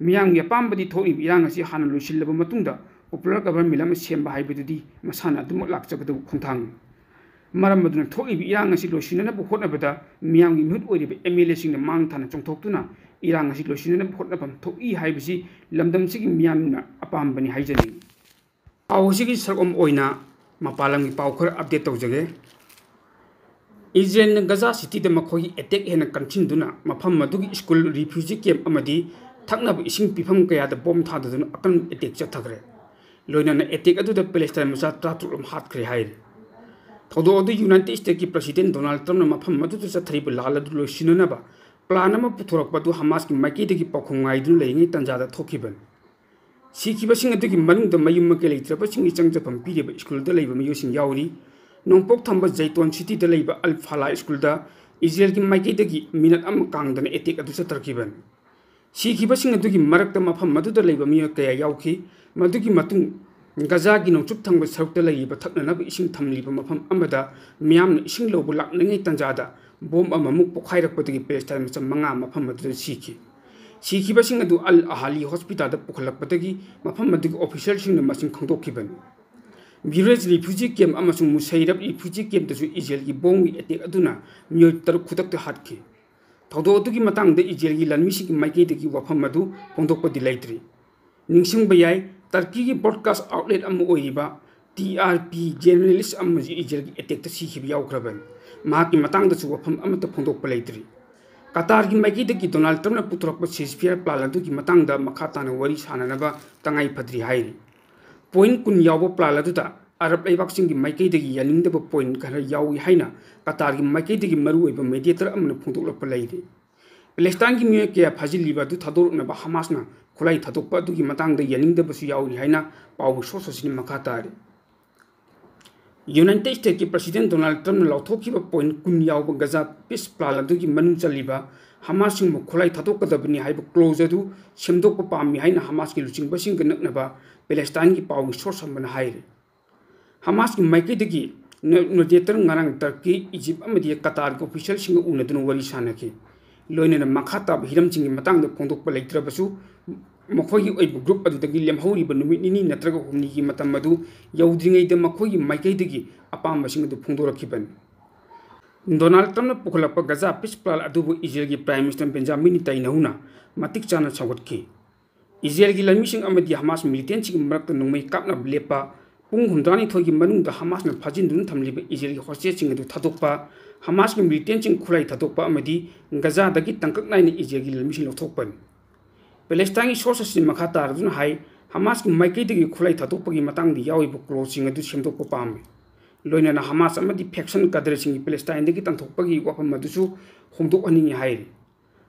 ꯃꯤꯌꯥꯝꯒꯤ ꯑꯄꯥꯝꯕꯗꯤ ꯊꯣꯛꯂꯤꯕ ꯏꯔꯥꯡ ꯑꯁꯤ ꯍꯥꯟꯅ ꯂꯣꯏꯁꯤꯜꯂꯕ ꯃꯇꯨꯡꯗ popular government ꯑꯃ ꯁꯦꯝꯕ ꯍꯥꯏꯕꯗꯨꯗꯤ ꯃꯁꯥꯅ ꯑꯗꯨꯃꯛ ꯂꯥꯛꯆꯒꯗꯕ ꯈꯣꯡꯊꯥꯡꯅꯤ꯫ ꯃꯔꯝ ꯑꯗꯨꯅ ꯊꯣꯛꯂꯤꯕ ꯏꯔꯥꯡ ꯑꯁꯤ ꯂꯣꯏꯁꯤꯟꯅꯅꯕ ꯍꯣꯠꯅꯕꯗ ꯃꯤꯌꯥꯝꯒꯤ ꯃꯤꯍꯨꯠ ꯑꯣꯏꯔꯤꯕ MLAꯁꯤꯡꯅ ꯃꯥꯡ ꯊꯥꯅ ꯆꯣꯡꯊꯣꯛꯇꯨꯅ ꯏꯔꯥꯡ ꯑꯁꯤ ꯂꯣꯏꯁꯤꯟꯅꯅꯕ ꯍꯣꯠꯅꯐꯝ ꯊꯣꯛꯏ ꯍꯥꯏꯕꯁꯤ ꯂꯝꯗꯝꯁꯤꯒꯤ ꯃꯤꯌꯥꯝꯅ ꯑꯄꯥꯝꯕꯅꯤ ꯍꯥꯏꯖꯅꯤꯡꯏ꯫ ꯄꯥꯎ ꯑꯁꯤꯒꯤ ꯁꯔꯨꯛ ꯑꯃ ꯑꯣꯏꯅ ꯃꯄꯥꯟ ꯂꯝꯒꯤ ꯄꯥꯎ ꯈꯔ update ꯇꯧꯖꯒꯦ꯫ ꯏꯖꯔꯦꯜꯅ ꯒꯖꯥ ꯁꯤꯇꯤꯗ ꯃꯈꯣꯏꯒꯤ attack ꯍꯦꯟꯅ ꯀꯟꯁꯤꯟꯗꯨꯅ ꯃꯐꯝ ꯑꯗꯨꯒꯤ school, refugee camp ꯑꯃꯗꯤ ꯊꯛꯅꯕ ꯏꯁꯤꯡ ꯄꯤꯐꯝ ꯀꯌꯥꯗ bomb ꯊꯥꯗꯗꯨꯅ ꯑꯀꯟꯕ attack ꯆꯠꯊꯈ꯭ꯔꯦ꯫ ꯂꯣꯏꯅꯅ attack ꯑꯗꯨꯗ Palestine ꯃꯆꯥ ꯇꯔꯥꯇꯔꯨꯛ ꯑꯃ ꯍꯥꯠꯈ꯭ꯔꯦ ꯍꯥꯏꯔꯤ꯫ ꯊꯧꯗꯣꯛ ꯑꯗꯨ United Statesꯀꯤ President Donald Trumpꯅ ꯃꯐꯝ ꯑꯗꯨꯗ ꯆꯠꯊꯔꯤꯕ ꯂꯥꯜ ꯑꯗꯨ ꯂꯣꯏꯁꯤꯟꯅꯅꯕ plan ꯑꯃ ꯄꯨꯊꯣꯔꯛꯄ ꯑꯗꯨ Hamasꯀꯤ ꯃꯥꯏꯀꯩꯗꯒꯤ ꯄꯥꯎꯈꯨꯝ ꯉꯥꯏꯗꯨꯅ ꯂꯩꯔꯤꯉꯩ ꯇꯥꯟꯖꯥꯗ ꯊꯣꯛꯈꯤꯕꯅꯤ꯫ ꯁꯤꯈꯤꯕꯁꯤꯡ ꯑꯗꯨꯒꯤ ꯃꯅꯨꯡꯗ ꯃꯌꯨꯝ ꯃꯀꯩ ꯂꯩꯇ꯭ꯔꯕꯁꯤꯡꯒꯤ ꯆꯪꯖꯐꯝ ꯄꯤꯔꯤꯕ schoolꯗ ꯂꯩꯕ ꯃꯤꯑꯣꯏꯁꯤꯡ ꯌꯥꯎꯔꯤ꯫ ꯅꯣꯡꯄꯣꯛ ꯊꯪꯕ ꯖꯩꯇꯣꯟ ꯁꯤꯇꯤꯗ ꯂꯩꯕ ꯑꯜ ꯐꯥꯂꯥ schoolꯗ ꯏꯖꯔꯦꯜꯒꯤ ꯃꯥꯏꯀꯩꯗꯒꯤ minute ꯑꯃ ꯀꯥꯡꯗꯅ attack ꯑꯗꯨ ꯆꯠꯊꯈꯤꯕꯅꯤ꯫ ꯁꯤꯈꯤꯕꯁꯤꯡ ꯑꯗꯨꯒꯤ ꯃꯔꯛꯇ ꯃꯐꯝ ꯑꯗꯨꯗ ꯂꯩꯕ ꯃꯤꯑꯣꯏ ꯀꯌꯥ ꯌꯥꯎꯈꯤ꯫ ꯃꯗꯨꯒꯤ ꯃꯇꯨꯡ ꯒꯖꯥꯒꯤ ꯅꯣꯡꯆꯨꯞ ꯊꯪꯕ ꯁꯔꯨꯛꯇ ꯂꯩꯔꯤꯕ ꯊꯛꯅꯅꯕ ꯏꯁꯤꯡ ꯊꯝꯂꯤꯕ ꯃꯐꯝ ꯑꯃꯗ ꯃꯤꯌꯥꯝꯅ ꯏꯁꯤꯡ ꯂꯧꯕ ꯂꯥꯛꯅꯔꯤꯉꯩ ꯇꯥꯟꯖꯥꯗ bomb ꯑꯃꯃꯨꯛ ꯄꯣꯈꯥꯏꯔꯛꯄꯗꯒꯤ Palestine ꯃꯆꯥ ꯃꯉꯥ ꯃꯐꯝ ꯑꯗꯨꯗ ꯁꯤꯈꯤ꯫ ꯁꯤꯈꯤꯕꯁꯤꯡ ꯑꯗꯨ ꯑꯜ ꯑꯍꯥꯂꯤ hospitalꯗ ꯄꯨꯈꯠꯂꯛꯄꯗꯒꯤ ꯃꯐꯝ ꯑꯗꯨꯒꯤ officialꯁꯤꯡꯅ ꯃꯁꯤꯡ ꯈꯪꯗꯣꯛꯈꯤꯕꯅꯤ꯫ Bureij refugee camp ꯑꯃꯁꯨꯡ Mushairaf refugee campꯇꯁꯨ ꯏꯖꯔꯦꯜꯒꯤ bombꯒꯤ attack ꯑꯗꯨꯅ ꯃꯤꯑꯣꯏ ꯇꯔꯨꯛ ꯈꯨꯗꯛꯇ ꯍꯥꯠꯈꯤ꯫ ꯊꯧꯗꯣꯛ ꯑꯗꯨꯒꯤ ꯃꯇꯥꯡꯗ ꯏꯖꯔꯦꯜꯒꯤ ꯂꯥꯟꯃꯤꯁꯤꯡꯒꯤ ꯃꯥꯏꯀꯩꯗꯒꯤ ꯋꯥꯐꯝ ꯑꯗꯨ ꯐꯣꯡꯗꯣꯛꯄꯗꯤ ꯂꯩꯇ꯭ꯔꯤ꯫ ꯅꯤꯡꯁꯤꯡꯕ ꯌꯥꯏ, Turkeyꯒꯤ broadcast outlet ꯑꯃ ꯑꯣꯏꯔꯤꯕ T R P journalist ꯑꯃꯁꯨ ꯏꯖꯔꯦꯜꯒꯤ attackꯇ ꯁꯤꯈꯤꯕ ꯌꯥꯎꯈ꯭ꯔꯕꯅꯤ꯫ ꯃꯍꯥꯛꯀꯤ ꯃꯇꯥꯡꯗꯁꯨ ꯋꯥꯐꯝ ꯑꯃꯠꯇ ꯐꯣꯡꯗꯣꯛꯄ ꯂꯩꯇ꯭ꯔꯤ꯫ ꯀꯇꯥꯔꯒꯤ ꯃꯥꯏꯀꯩꯗꯒꯤ Donald Trumpꯅ ꯄꯨꯊꯣꯔꯛꯄ ceasefire plan ꯑꯗꯨꯒꯤ ꯃꯇꯥꯡꯗ ꯃꯈꯥ ꯇꯥꯅ ꯋꯥꯔꯤ ꯁꯥꯅꯅꯕ ꯇꯉꯥꯏ ꯐꯗ꯭ꯔꯤ ꯍꯥꯏꯔꯤ꯫ Point ꯀꯨꯟ ꯌꯥꯎꯕ plan ꯑꯗꯨꯗ ꯑꯔꯕ ꯂꯩꯕꯥꯛꯁꯤꯡꯒꯤ ꯃꯥꯏꯀꯩꯗꯒꯤ ꯌꯥꯅꯤꯡꯗꯕ point ꯈꯔ ꯌꯥꯎꯏ ꯍꯥꯏꯅ ꯀꯇꯥꯔꯒꯤ ꯃꯥꯏꯀꯩꯗꯒꯤ ꯃꯔꯨꯑꯣꯏꯕ mediator ꯑꯃꯅ ꯐꯣꯡꯗꯣꯛꯂꯛꯄ ꯂꯩꯔꯤ꯫ ꯄꯦꯂꯦꯁꯇꯥꯏꯟꯒꯤ ꯃꯤꯑꯣꯏ ꯀꯌꯥ ꯐꯥꯖꯤꯜꯂꯤꯕ ꯑꯗꯨ ꯊꯥꯗꯣꯔꯛꯅꯕ ꯍꯃꯥꯁꯅ ꯈꯨꯠꯂꯥꯏ ꯊꯥꯗꯣꯛꯄ ꯑꯗꯨꯒꯤ ꯃꯇꯥꯡꯗ ꯌꯥꯅꯤꯡꯗꯕꯁꯨ ꯌꯥꯎꯔꯤ ꯍꯥꯏꯅ ꯄꯥꯎꯒꯤ source ꯑꯁꯤꯅ ꯃꯈꯥ ꯇꯥꯔꯤ꯫ United States ꯀꯤ President Donald Trump ꯅ ꯂꯥꯎꯊꯣꯛꯈꯤꯕ point ꯀꯨꯟ ꯌꯥꯎꯕ ꯒꯖꯥ peace plan ꯑꯗꯨꯒꯤ ꯃꯅꯨꯡ ꯆꯜꯂꯤꯕ ꯍꯃꯥꯁꯁꯤꯡꯕꯨ ꯈꯨꯠꯂꯥꯏ ꯊꯥꯗꯣꯛꯀꯗꯕꯅꯤ ꯍꯥꯏꯕ clause ꯑꯗꯨ ꯁꯦꯝꯗꯣꯛꯄ ꯄꯥꯝꯃꯤ ꯍꯥꯏꯅ ꯍꯃꯥꯁꯀꯤ ꯂꯨꯆꯤꯡꯕꯁꯤꯡꯒ ꯅꯛꯅꯕ ꯄꯦꯂꯦꯁꯇꯥꯏꯟꯒꯤ ꯄꯥꯎꯒꯤ source ꯑꯃꯅ ꯍꯥꯏꯔꯤ꯫ ꯍꯃꯥꯁꯀꯤ ꯃꯥꯏꯀꯩꯗꯒꯤ ꯅ-, mediator ꯉꯔꯥꯡ ꯇꯔꯀꯤ, ꯏꯖꯤꯞ ꯑꯃꯗꯤ ꯀꯇꯥꯔꯒꯤ official ꯁꯤꯡꯒ ꯎꯅꯗꯨꯅ ꯋꯥꯔꯤ ꯁꯥꯅꯈꯤ꯫ ꯂꯣꯏꯅꯅ ꯃꯈꯥ ꯇꯥꯕ ꯍꯤꯔꯝꯁꯤꯡꯒꯤ ꯃꯇꯥꯡꯗ ꯐꯣꯡꯗꯣꯛꯄ ꯂꯩꯇ꯭ꯔꯕꯁꯨ, ꯃꯈꯣꯏꯒꯤ ꯑꯣꯏꯕ group ꯑꯗꯨꯗꯒꯤ ꯂꯦꯝꯍꯧꯔꯤꯕ ꯅꯨꯃꯤꯠ ꯅꯤꯅꯤ ꯅꯠꯇ꯭ꯔꯒ ꯍꯨꯝꯅꯤꯒꯤ ꯃꯇꯝ ꯑꯗꯨ ꯌꯧꯗ꯭ꯔꯤꯉꯩꯗ ꯃꯈꯣꯏꯒꯤ ꯃꯥꯏꯀꯩꯗꯒꯤ ꯑꯄꯥꯝꯕꯁꯤꯡ ꯑꯗꯨ ꯐꯣꯡꯗꯣꯔꯛꯈꯤꯕꯅꯤ꯫ ꯗꯣꯅꯥꯜꯗ ꯇ꯭ꯔꯝꯞꯅ ꯄꯨꯈꯠꯂꯛꯄ ꯒꯖꯥ peace plan ꯑꯗꯨꯕꯨ ꯏꯖꯔꯦꯜꯒꯤ Prime Minister ꯕꯦꯟꯖꯥꯃꯤꯟ ꯅꯦꯇꯥꯟꯌꯥꯍꯨꯅ ꯃꯇꯤꯛ ꯆꯥꯅ ꯁꯧꯒꯠꯈꯤ꯫ ꯏꯖꯔꯦꯜꯒꯤ ꯂꯥꯟꯃꯤꯁꯤꯡ ꯑꯃꯗꯤ ꯍꯃꯥꯁ militantꯁꯤꯡꯒꯤ ꯃꯔꯛꯇ ꯅꯣꯡꯃꯩ ꯀꯥꯞꯅꯕ ꯂꯦꯞꯄ, ꯄꯨꯡ ꯍꯨꯝꯗ꯭ꯔꯥꯅꯤꯊꯣꯏꯒꯤ ꯃꯅꯨꯡꯗ ꯍꯃꯥꯁꯅ ꯐꯥꯖꯤꯟꯗꯨꯅ ꯊꯝꯂꯤꯕ ꯏꯖꯔꯦꯜꯒꯤ hostageꯁꯤꯡ ꯑꯗꯨ ꯊꯥꯗꯣꯛꯄ, ꯍꯃꯥꯁꯀꯤ militantꯁꯤꯡ ꯈꯨꯠꯂꯥꯏ ꯊꯥꯗꯣꯛꯄ ꯑꯃꯗꯤ ꯒꯖꯥꯗꯒꯤ ꯇꯥꯡꯀꯛ ꯅꯥꯏꯅ ꯏꯖꯔꯦꯜꯒꯤ ꯂꯥꯟꯃꯤꯁꯤꯡ ꯂꯧꯊꯣꯛꯄꯅꯤ꯫ ꯄꯦꯂꯦꯁꯇꯥꯏꯟꯒꯤ source ꯑꯁꯤꯅ ꯃꯈꯥ ꯇꯥꯔꯗꯨꯅ ꯍꯥꯏ, ꯍꯃꯥꯁꯀꯤ ꯃꯥꯏꯀꯩꯗꯒꯤ ꯈꯨꯠꯂꯥꯏ ꯊꯥꯗꯣꯛꯄꯒꯤ ꯃꯇꯥꯡꯗ ꯌꯥꯎꯔꯤꯕ clauseꯁꯤꯡ ꯑꯗꯨ ꯁꯦꯝꯗꯣꯛꯄ ꯄꯥꯝꯃꯤ꯫ ꯂꯣꯏꯅꯅ ꯍꯃꯥꯁ ꯑꯃꯗꯤ faction cadreꯁꯤꯡꯒꯤ ꯄꯦꯂꯦꯁꯇꯥꯏꯟꯗꯒꯤ ꯇꯥꯟꯊꯣꯛꯄꯒꯤ ꯋꯥꯐꯝ ꯑꯗꯨꯁꯨ ꯍꯣꯡꯗꯣꯛꯍꯟꯅꯤꯡꯏ ꯍꯥꯏꯔꯤ꯫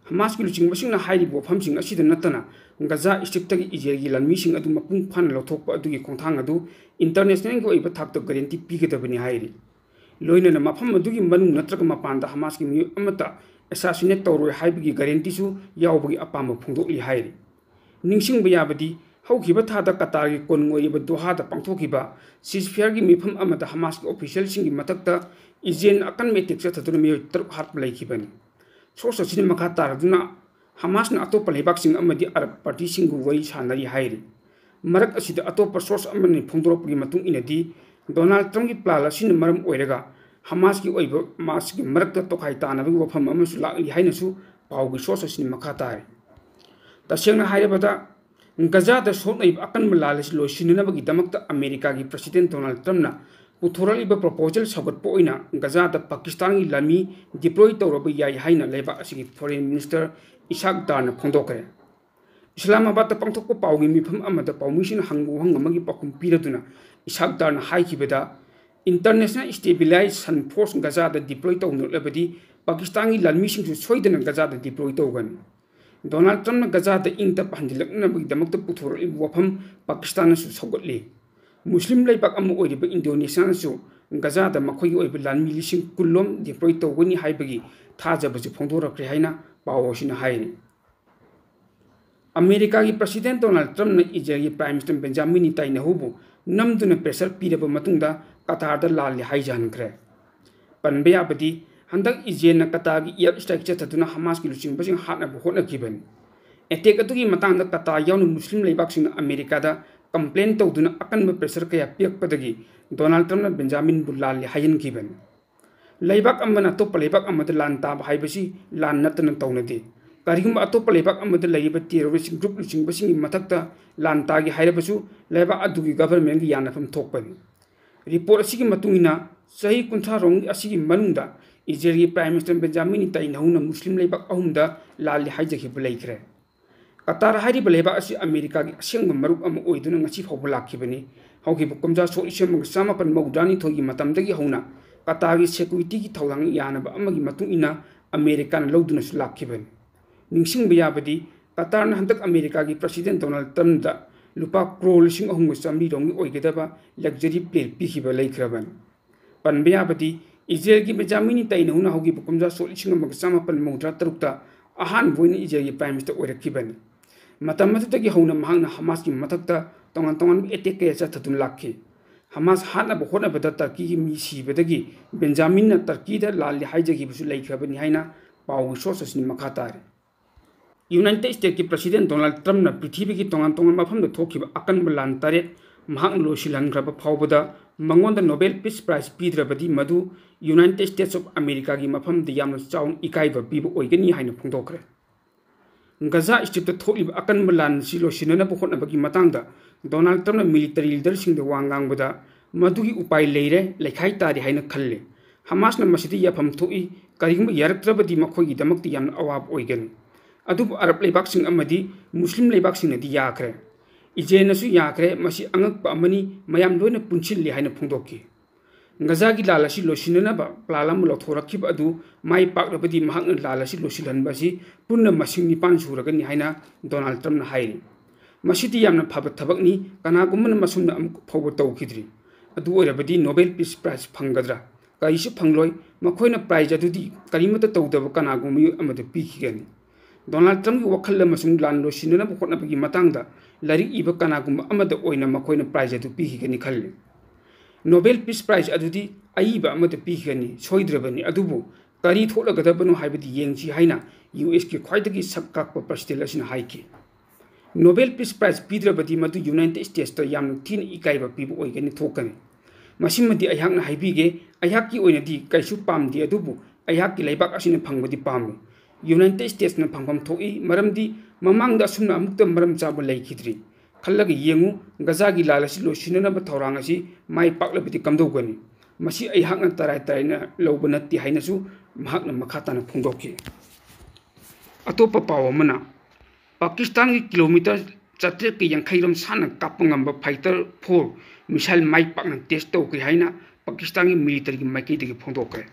ꯍꯃꯥꯁꯀꯤ ꯂꯨꯆꯤꯡꯕꯁꯤꯡꯅ ꯍꯥꯏꯔꯤꯕ ꯋꯥꯐꯝꯁꯤꯡ ꯑꯁꯤꯗ ꯅꯠꯇꯅ ꯒꯖꯥ Stripꯇꯒꯤ ꯏꯖꯔꯦꯜꯒꯤ ꯂꯥꯟꯃꯤꯁꯤꯡ ꯑꯗꯨ ꯃꯄꯨꯡ ꯐꯥꯅ ꯂꯧꯊꯣꯛꯄ ꯑꯗꯨꯒꯤ ꯈꯣꯡꯊꯥꯡ ꯑꯗꯨ internationalꯒꯤ ꯑꯣꯏꯕ ꯊꯥꯛꯇ guarantee ꯄꯤꯒꯗꯕꯅꯤ ꯍꯥꯏꯔꯤ꯫ ꯂꯣꯏꯅꯅ ꯃꯐꯝ ꯑꯗꯨꯒꯤ ꯃꯅꯨꯡ ꯅꯠꯇ꯭ꯔꯒ ꯃꯄꯥꯟꯗ ꯍꯃꯥꯁꯀꯤ ꯃꯤꯑꯣꯏ ꯑꯃꯠꯇ assassinate ꯇꯧꯔꯣꯏ ꯍꯥꯏꯕꯒꯤ guaranteeꯁꯨ ꯌꯥꯎꯕꯒꯤ ꯑꯄꯥꯝꯕ ꯐꯣꯡꯗꯣꯛꯂꯤ ꯍꯥꯏꯔꯤ꯫ ꯅꯤꯡꯁꯤꯡꯕ ꯌꯥꯕꯗꯤ, ꯍꯧꯈꯤꯕ ꯊꯥꯗ ꯀꯇꯥꯔꯒꯤ ꯀꯣꯅꯨꯡ ꯑꯣꯏꯔꯤꯕ ꯗꯣꯍꯥꯗ ꯄꯥꯡꯊꯣꯛꯈꯤꯕ ceasefireꯒꯤ ꯃꯤꯐꯝ ꯑꯃꯗ ꯍꯃꯥꯁꯀꯤ officialꯁꯤꯡꯒꯤ ꯃꯊꯛꯇ ꯏꯖꯔꯦꯜꯅ ꯑꯀꯟꯕ attack ꯆꯠꯊꯗꯨꯅ ꯃꯤꯑꯣꯏ ꯇꯔꯨꯛ ꯍꯥꯠꯄ ꯂꯩꯈꯤꯕꯅꯤ꯫ Source ꯑꯁꯤꯅ ꯃꯈꯥ ꯇꯥꯔꯗꯨꯅ ꯍꯃꯥꯁꯅ ꯑꯇꯣꯞꯄ ꯂꯩꯕꯥꯛꯁꯤꯡ ꯑꯃꯗꯤ ꯑꯔꯕ partyꯁꯤꯡꯒ ꯋꯥꯔꯤ ꯁꯥꯅꯔꯤ ꯍꯥꯏꯔꯤ꯫ ꯃꯔꯛ ꯑꯁꯤꯗ ꯑꯇꯣꯞꯄ source ꯑꯃꯅ ꯐꯣꯡꯗꯣꯔꯛꯄꯒꯤ ꯃꯇꯨꯡ ꯏꯟꯅꯗꯤ, ꯗꯣꯅꯥꯜꯗ ꯇ꯭ꯔꯝꯞꯀꯤ plan ꯑꯁꯤꯅ ꯃꯔꯝ ꯑꯣꯏꯔꯒ ꯍꯃꯥꯁꯀꯤ ꯑꯣꯏꯕ, ꯃꯥꯁꯀꯤ ꯃꯔꯛꯇ ꯇꯣꯈꯥꯏ ꯇꯥꯅꯕꯒꯤ ꯋꯥꯐꯝ ꯑꯃꯁꯨ ꯂꯥꯛꯂꯤ ꯍꯥꯏꯅꯁꯨ ꯄꯥꯎꯒꯤ source ꯑꯁꯤꯅ ꯃꯈꯥ ꯇꯥꯔꯤ꯫ ꯇꯁꯦꯡꯅ ꯍꯥꯏꯔꯕꯗ, ꯒꯖꯥꯗ ꯁꯣꯛꯅꯔꯤꯕ ꯑꯀꯟꯕ ꯂꯥꯟ ꯑꯁꯤ ꯂꯣꯏꯁꯤꯟꯅꯅꯕꯒꯤꯗꯃꯛꯇ ꯑꯃꯦꯔꯤꯀꯥꯒꯤ President ꯗꯣꯅꯥꯜꯗ ꯇ꯭ꯔꯝꯞꯅ ꯄꯨꯊꯣꯔꯛꯂꯤꯕ proposal ꯁꯧꯒꯠꯄ ꯑꯣꯏꯅ ꯒꯖꯥꯗ ꯄꯥꯀꯤꯁꯇꯥꯟꯒꯤ ꯂꯥꯟꯃꯤ deploy ꯇꯧꯔꯕ ꯌꯥꯏ ꯍꯥꯏꯅ ꯂꯩꯕꯥꯛ ꯑꯁꯤꯒꯤ Foreign Minister ꯏꯁꯥꯛ ꯗꯥꯔꯅ ꯐꯣꯡꯗꯣꯛꯈ꯭ꯔꯦ꯫ ꯏꯁꯂꯥꯃꯥꯕꯥꯗꯇ ꯄꯥꯡꯊꯣꯛꯄ ꯄꯥꯎꯒꯤ ꯃꯤꯐꯝ ꯑꯃꯗ ꯄꯥꯎꯃꯤꯁꯤꯡꯅ ꯍꯪꯕ ꯋꯥꯍꯪ ꯑꯃꯒꯤ ꯄꯥꯎꯈꯨꯝ ꯄꯤꯔꯗꯨꯅ Isaac ꯗꯥꯔꯅ ꯍꯥꯏꯈꯤꯕꯗ, International Stabilization Force ꯒꯖꯥꯗ deploy ꯇꯧꯅꯔꯛꯂꯕꯗꯤ ꯄꯥꯀꯤꯁꯇꯥꯟꯒꯤ ꯂꯥꯟꯃꯤꯁꯤꯡꯁꯨ ꯁꯣꯏꯗꯅ ꯒꯖꯥꯗ deploy ꯇꯧꯒꯅꯤ꯫ ꯗꯣꯅꯥꯜꯗ ꯇ꯭ꯔꯝꯞꯅ ꯒꯖꯥꯗ ꯏꯪ ꯇꯞꯄ ꯍꯟꯖꯤꯜꯂꯛꯅꯕꯒꯤꯗꯃꯛꯇ ꯄꯨꯊꯣꯔꯛꯂꯤꯕ ꯋꯥꯐꯝ ꯄꯥꯀꯤꯁꯇꯥꯟꯅꯁꯨ ꯁꯧꯒꯠꯂꯤ꯫ ꯃꯨꯁꯂꯤꯝ ꯂꯩꯕꯥꯛ ꯑꯃ ꯑꯣꯏꯔꯤꯕ ꯏꯟꯗꯣꯅꯦꯁꯤꯌꯥꯅꯁꯨ ꯒꯖꯥꯗ ꯃꯈꯣꯏꯒꯤ ꯑꯣꯏꯕ ꯂꯥꯟꯃꯤ ꯂꯤꯁꯤꯡ ꯀꯨꯟ ꯂꯣꯝ deploy ꯇꯧꯒꯅꯤ ꯍꯥꯏꯕꯒꯤ ꯊꯥꯖꯕꯁꯨ ꯐꯣꯡꯗꯣꯔꯛꯈ꯭ꯔꯦ ꯍꯥꯏꯅ ꯄꯥꯎ ꯑꯁꯤꯅ ꯍꯥꯏꯔꯤ꯫ ꯑꯃꯦꯔꯤꯀꯥꯒꯤ President ꯗꯣꯅꯥꯜꯗ ꯇ꯭ꯔꯝꯞꯅ ꯏꯖꯔꯦꯜꯒꯤ Prime Minister ꯕꯦꯟꯖꯥꯃꯤꯟ ꯅꯤꯇꯥꯏꯅꯍꯨꯕꯨ ꯅꯝꯗꯨꯅ pressure ꯄꯤꯔꯕ ꯃꯇꯨꯡꯗ ꯀꯇꯥꯔꯗ ꯂꯥꯜꯂꯦ ꯍꯥꯏꯖꯍꯟꯈ꯭ꯔꯦ꯫ ꯄꯟꯕ ꯌꯥꯕꯗꯤ, ꯍꯟꯗꯛ ꯏꯖꯔꯦꯜꯅ ꯀꯇꯥꯔꯒꯤ air strike ꯆꯠꯊꯗꯨꯅ ꯍꯃꯥꯁꯀꯤ ꯂꯨꯆꯤꯡꯕꯁꯤꯡ ꯍꯥꯠꯅꯕ ꯍꯣꯠꯅꯈꯤꯕꯅꯤ꯫ Attack ꯑꯗꯨꯒꯤ ꯃꯇꯥꯡꯗ ꯀꯇꯥꯔ ꯌꯥꯎꯅ ꯃꯨꯁꯂꯤꯝ ꯂꯩꯕꯥꯛꯁꯤꯡꯅ ꯑꯃꯦꯔꯤꯀꯥꯗ complain ꯇꯧꯗꯨꯅ ꯑꯀꯟꯕ pressure ꯀꯌꯥ ꯄꯤꯔꯛꯄꯗꯒꯤ ꯗꯣꯅꯥꯜꯗ ꯇ꯭ꯔꯝꯞꯅ ꯕꯦꯟꯖꯥꯃꯤꯟꯕꯨ ꯂꯥꯜꯂꯦ ꯍꯥꯏꯍꯟꯈꯤꯕꯅꯤ꯫ ꯂꯩꯕꯥꯛ ꯑꯃꯅ ꯑꯇꯣꯞꯄ ꯂꯩꯕꯥꯛ ꯑꯃꯗ ꯂꯥꯟ ꯇꯥꯕ ꯍꯥꯏꯕꯁꯤ ꯂꯥꯟ ꯅꯠꯇꯅ ꯇꯧꯅꯗꯦ꯫ ꯀꯔꯤꯒꯨꯝꯕ ꯑꯇꯣꯞꯄ ꯂꯩꯕꯥꯛ ꯑꯃꯗ ꯂꯩꯔꯤꯕ terrorist group ꯂꯨꯆꯤꯡꯕꯁꯤꯡꯒꯤ ꯃꯊꯛꯇ ꯂꯥꯟ ꯇꯥꯒꯦ ꯍꯥꯏꯔꯕꯁꯨ ꯂꯩꯕꯥꯛ ꯑꯗꯨꯒꯤ governmentꯒꯤ ꯌꯥꯅꯐꯝ ꯊꯣꯛꯄꯅꯤ꯫ Report ꯑꯁꯤꯒꯤ ꯃꯇꯨꯡ ꯏꯟꯅ, ꯆꯍꯤ ꯀꯨꯟꯊ꯭ꯔꯥ ꯔꯣꯝ ꯑꯁꯤꯒꯤ ꯃꯅꯨꯡꯗ ꯏꯖꯔꯦꯜꯒꯤ Prime Minister ꯕꯦꯟꯖꯥꯃꯤꯟ ꯅꯦꯇꯥꯟꯌꯥꯍꯨꯅ ꯃꯨꯁꯂꯤꯝ ꯂꯩꯕꯥꯛ ꯑꯍꯨꯝꯗ ꯂꯥꯜꯂꯤ ꯍꯥꯏꯖꯈꯤꯕ ꯂꯩꯈ꯭ꯔꯦ꯫ ꯀꯇꯥꯔ ꯍꯥꯏꯔꯤꯕ ꯂꯩꯕꯥꯛ ꯑꯁꯤ ꯑꯃꯦꯔꯤꯀꯥꯒꯤ ꯑꯁꯦꯡꯕ ꯃꯔꯨꯞ ꯑꯃ ꯑꯣꯏꯗꯨꯅ ꯉꯁꯤ ꯐꯥꯎꯕ ꯂꯥꯛꯈꯤꯕꯅꯤ꯫ ꯍꯧꯈꯤꯕ ꯀꯨꯝꯖꯥ ꯁꯣꯛ ꯂꯤꯁꯤꯡ ꯑꯃꯒ ꯆꯥꯃꯥꯄꯟ ꯃꯧꯗ꯭ꯔꯥꯅꯤꯊꯣꯏꯒꯤ ꯃꯇꯝꯗꯒꯤ ꯍꯧꯅ ꯀꯇꯥꯔꯒꯤ securityꯒꯤ ꯊꯧꯗꯥꯡ ꯌꯥꯅꯕ ꯑꯃꯒꯤ ꯃꯇꯨꯡ ꯏꯟꯅ ꯑꯃꯦꯔꯤꯀꯥꯅ ꯂꯧꯗꯨꯅꯁꯨ ꯂꯥꯛꯈꯤꯕꯅꯤ꯫ ꯅꯤꯡꯁꯤꯡꯕ ꯌꯥꯕꯗꯤ, ꯀꯇꯥꯔꯅ ꯍꯟꯗꯛ ꯑꯃꯦꯔꯤꯀꯥꯒꯤ President ꯗꯣꯅꯥꯜꯗ ꯇ꯭ꯔꯝꯞꯗ ꯂꯨꯄꯥ ꯀ꯭ꯔꯣꯔ ꯂꯤꯁꯤꯡ ꯑꯍꯨꯝꯒ ꯆꯥꯃꯔꯤ ꯔꯣꯝꯒꯤ ꯑꯣꯏꯒꯗꯕ luxury plane ꯄꯤꯈꯤꯕ ꯂꯩꯈ꯭ꯔꯕꯅꯤ꯫ ꯄꯟꯕ ꯌꯥꯕꯗꯤ, ꯏꯖꯔꯦꯜꯒꯤ ꯕꯦꯟꯖꯥꯃꯤꯟ ꯅꯦꯇꯥꯟꯌꯥꯍꯨꯅ ꯍꯧꯈꯤꯕ ꯀꯨꯝꯖꯥ ꯁꯣꯛ ꯂꯤꯁꯤꯡ ꯑꯃꯒ ꯆꯥꯃꯥꯄꯟ ꯃꯧꯗ꯭ꯔꯥ ꯇꯔꯨꯛꯇ ꯑꯍꯥꯟꯕ ꯑꯣꯏꯅ ꯏꯖꯔꯦꯜꯒꯤ Prime Minister ꯑꯣꯏꯔꯛꯈꯤꯕꯅꯤ꯫ ꯃꯇꯝ ꯑꯗꯨꯗꯒꯤ ꯍꯧꯅ ꯃꯍꯥꯛꯅ ꯍꯃꯥꯁꯀꯤ ꯃꯊꯛꯇ ꯇꯣꯉꯥꯟ ꯇꯣꯉꯥꯟꯕ attack ꯀꯌꯥ ꯆꯠꯊꯗꯨꯅ ꯂꯥꯛꯈꯤ꯫ ꯍꯃꯥꯁ ꯍꯥꯠꯅꯕ ꯍꯣꯠꯅꯕꯗ ꯇꯔꯀꯤꯒꯤ ꯃꯤ ꯁꯤꯕꯗꯒꯤ ꯕꯦꯟꯖꯥꯃꯤꯟꯅ ꯇꯔꯀꯤꯗ ꯂꯥꯜꯂꯤ ꯍꯥꯏꯖꯈꯤꯕꯁꯨ ꯂꯩꯈ꯭ꯔꯕꯅꯤ ꯍꯥꯏꯅ ꯄꯥꯎꯒꯤ source ꯑꯁꯤꯅ ꯃꯈꯥ ꯇꯥꯔꯤ꯫ United Statesꯀꯤ President ꯗꯣꯅꯥꯜꯗ ꯇ꯭ꯔꯝꯞꯅ ꯄ꯭ꯔꯤꯊꯤꯕꯤꯒꯤ ꯇꯣꯉꯥꯟ ꯇꯣꯉꯥꯟꯕ ꯃꯐꯝꯗ ꯊꯣꯛꯈꯤꯕ ꯑꯀꯟꯕ ꯂꯥꯟ ꯇꯔꯦꯠ ꯃꯍꯥꯛꯅ ꯂꯣꯏꯁꯤꯜꯍꯟꯈ꯭ꯔꯕ ꯐꯥꯎꯕꯗ ꯃꯉꯣꯟꯗ Nobel Peace Prize ꯄꯤꯗ꯭ꯔꯕꯗꯤ ꯃꯗꯨ United States of Americaꯒꯤ ꯃꯐꯝꯗ ꯌꯥꯝꯅ ꯆꯥꯎꯅ ꯏꯀꯥꯏꯕ ꯄꯤꯕ ꯑꯣꯏꯒꯅꯤ ꯍꯥꯏꯅ ꯐꯣꯡꯗꯣꯛꯈ꯭ꯔꯦ꯫ ꯒꯖꯥ ꯁ꯭ꯇ꯭ꯔꯤꯞꯇ ꯊꯣꯛꯂꯤꯕ ꯑꯀꯟꯕ ꯂꯥꯟ ꯑꯁꯤ ꯂꯣꯏꯁꯤꯟꯅꯅꯕ ꯍꯣꯠꯅꯕꯒꯤ ꯃꯇꯥꯡꯗ ꯗꯣꯅꯥꯜꯗ ꯇ꯭ꯔꯝꯞꯅ military leaderꯁꯤꯡꯗ ꯋꯥ ꯉꯥꯡꯕꯗ ꯃꯗꯨꯒꯤ ꯎꯄꯥꯏ ꯂꯩꯔꯦ, ꯂꯩꯈꯥꯏ ꯇꯥꯔꯦ ꯍꯥꯏꯅ ꯈꯜꯂꯤ꯫ ꯍꯃꯥꯁꯅ ꯃꯁꯤꯗ ꯌꯥꯐꯝ ꯊꯣꯛꯏ, ꯀꯔꯤꯒꯨꯝꯕ ꯌꯥꯔꯛꯇ꯭ꯔꯕꯗꯤ ꯃꯈꯣꯏꯒꯤꯗꯃꯛꯇ ꯌꯥꯝꯅ ꯑꯋꯥꯕ ꯑꯣꯏꯒꯅꯤ꯫ ꯑꯗꯨꯕꯨ ꯑꯔꯕ ꯂꯩꯕꯥꯛꯁꯤꯡ ꯑꯃꯗꯤ ꯃꯨꯁꯂꯤꯝ ꯂꯩꯕꯥꯛꯁꯤꯡꯅꯗꯤ ꯌꯥꯈ꯭ꯔꯦ꯫ ꯏꯖꯔꯦꯜꯅꯁꯨ ꯌꯥꯈ꯭ꯔꯦ, ꯃꯁꯤ ꯑꯉꯛꯄ ꯑꯃꯅꯤ, ꯃꯌꯥꯝ ꯂꯣꯏꯅ ꯄꯨꯟꯁꯤꯜꯂꯤ ꯍꯥꯏꯅ ꯐꯣꯡꯗꯣꯛꯈꯤ꯫ ꯒꯖꯥꯒꯤ ꯂꯥꯟ ꯑꯁꯤ ꯂꯣꯏꯁꯤꯟꯅꯅꯕ plan ꯑꯃ ꯂꯧꯊꯣꯔꯛꯈꯤꯕ ꯑꯗꯨ ꯃꯥꯏ ꯄꯥꯛꯂꯕꯗꯤ ꯃꯍꯥꯛꯅ ꯂꯥꯟ ꯑꯁꯤ ꯂꯣꯏꯁꯤꯜꯍꯟꯕ ꯑꯁꯤ ꯄꯨꯟꯅ ꯃꯁꯤꯡ ꯅꯤꯄꯥꯟ ꯁꯨꯔꯒꯅꯤ ꯍꯥꯏꯅ ꯗꯣꯅꯥꯜꯗ ꯇ꯭ꯔꯝꯞꯅ ꯍꯥꯏꯔꯤ꯫ "ꯃꯁꯤꯗꯤ ꯌꯥꯝꯅ ꯐꯕ ꯊꯕꯛꯅꯤ, ꯀꯅꯥꯒꯨꯝꯕꯅ ꯃꯁꯨꯝꯅ ꯑꯃꯨꯛ ꯐꯥꯎꯕ ꯇꯧꯈꯤꯗ꯭ꯔꯤ꯫ ꯑꯗꯨ ꯑꯣꯏꯔꯕꯗꯤ Nobel Peace Prize ꯐꯪꯒꯗ꯭ꯔꯥ? ꯀꯔꯤꯁꯨ ꯐꯪꯂꯣꯏ꯫ ꯃꯈꯣꯏꯅ prize ꯑꯗꯨꯗꯤ ꯀꯔꯤꯃꯠꯇ ꯇꯧꯗꯕ ꯀꯅꯥꯒꯨꯝꯕ ꯃꯤꯑꯣꯏ ꯑꯃꯗ ꯄꯤꯈꯤꯒꯅꯤ꯫ ꯗꯣꯅꯥꯜꯗ ꯇ꯭ꯔꯝꯞꯀꯤ ꯋꯥꯈꯜ ꯑꯃꯁꯨꯡ ꯂꯥꯟ ꯂꯣꯏꯁꯤꯟꯅꯅꯕ ꯍꯣꯠꯅꯕꯒꯤ ꯃꯇꯥꯡꯗ ꯂꯥꯏꯔꯤꯛ ꯏꯕ ꯀꯅꯥꯒꯨꯝꯕ ꯑꯃꯗ ꯑꯣꯏꯅ ꯃꯈꯣꯏꯅ prize ꯑꯗꯨ ꯄꯤꯈꯤꯒꯅꯤ ꯈꯜꯂꯤ꯫ Nobel Peace Prize ꯑꯗꯨꯗꯤ ꯑꯏꯕ ꯑꯃꯗ ꯄꯤꯈꯤꯒꯅꯤ ꯁꯣꯏꯗ꯭ꯔꯕꯅꯤ, ꯑꯗꯨꯕꯨ ꯀꯔꯤ ꯊꯣꯛꯂꯒꯗꯕꯅꯣ ꯍꯥꯏꯕꯗꯤ ꯌꯦꯡꯁꯤ" ꯍꯥꯏꯅ ꯌꯨ ꯑꯦꯁꯀꯤ ꯈ꯭ꯋꯥꯏꯗꯒꯤ ꯁꯛ ꯀꯥꯛꯄ president ꯑꯁꯤꯅ ꯍꯥꯏꯈꯤ꯫ "Nobel Peace Prize ꯄꯤꯗ꯭ꯔꯕꯗꯤ ꯃꯗꯨ United Statesꯇ ꯌꯥꯝꯅ ꯊꯤꯅ ꯏꯀꯥꯏꯕ ꯄꯤꯕ ꯑꯣꯏꯒꯅꯤ ꯊꯣꯛꯀꯅꯤ꯫ ꯃꯁꯤꯃꯗꯤ ꯑꯩꯍꯥꯛꯅ ꯍꯥꯏꯕꯤꯒꯦ, ꯑꯩꯍꯥꯛꯀꯤ ꯑꯣꯏꯅꯗꯤ ꯀꯩꯁꯨ ꯄꯥꯝꯗꯦ, ꯑꯗꯨꯕꯨ ꯑꯩꯍꯥꯛꯀꯤ ꯂꯩꯕꯥꯛ ꯑꯁꯤꯅ ꯐꯪꯕꯗꯤ ꯄꯥꯝꯃꯤ꯫ United Statesꯅ ꯐꯪꯐꯝ ꯊꯣꯛꯏ, ꯃꯔꯝꯗꯤ ꯃꯃꯥꯡꯗ ꯑꯁꯨꯝꯅ ꯑꯃꯨꯛꯇ ꯃꯔꯝ ꯆꯥꯕ ꯂꯩꯈꯤꯗ꯭ꯔꯤ꯫ ꯈꯜꯂꯒ ꯌꯦꯡꯉꯨ, ꯒꯖꯥꯒꯤ ꯂꯥꯟ ꯑꯁꯤ ꯂꯣꯏꯁꯤꯟꯅꯅꯕ ꯊꯧꯔꯥꯡ ꯑꯁꯤ ꯃꯥꯏ ꯄꯥꯛꯂꯕꯗꯤ ꯀꯝꯗꯧꯒꯅꯤ? ꯃꯁꯤ ꯑꯩꯍꯥꯛꯅ ꯇꯔꯥꯏ ꯇꯔꯥꯏꯅ ꯂꯧꯕ ꯅꯠꯇꯦ" ꯍꯥꯏꯅꯁꯨ ꯃꯍꯥꯛꯅ ꯃꯈꯥ ꯇꯥꯅ ꯐꯣꯡꯗꯣꯛꯈꯤ꯫ ꯑꯇꯣꯞꯄ ꯄꯥꯎ ꯑꯃꯅ, ꯄꯥꯀꯤꯁꯇꯥꯟꯒꯤ kilometre ꯆꯥꯇ꯭ꯔꯦꯠꯀ ꯌꯥꯡꯈꯩ ꯔꯣꯝ ꯁꯥꯟꯅ ꯀꯥꯞꯄ ꯉꯝꯕ fighter four missile ꯃꯥꯏ ꯄꯥꯛꯅ test ꯇꯧꯈ꯭ꯔꯦ ꯍꯥꯏꯅ ꯄꯥꯀꯤꯁꯇꯥꯟꯒꯤ militaryꯒꯤ ꯃꯥꯏꯀꯩꯗꯒꯤ ꯐꯣꯡꯗꯣꯛꯈ꯭ꯔꯦ꯫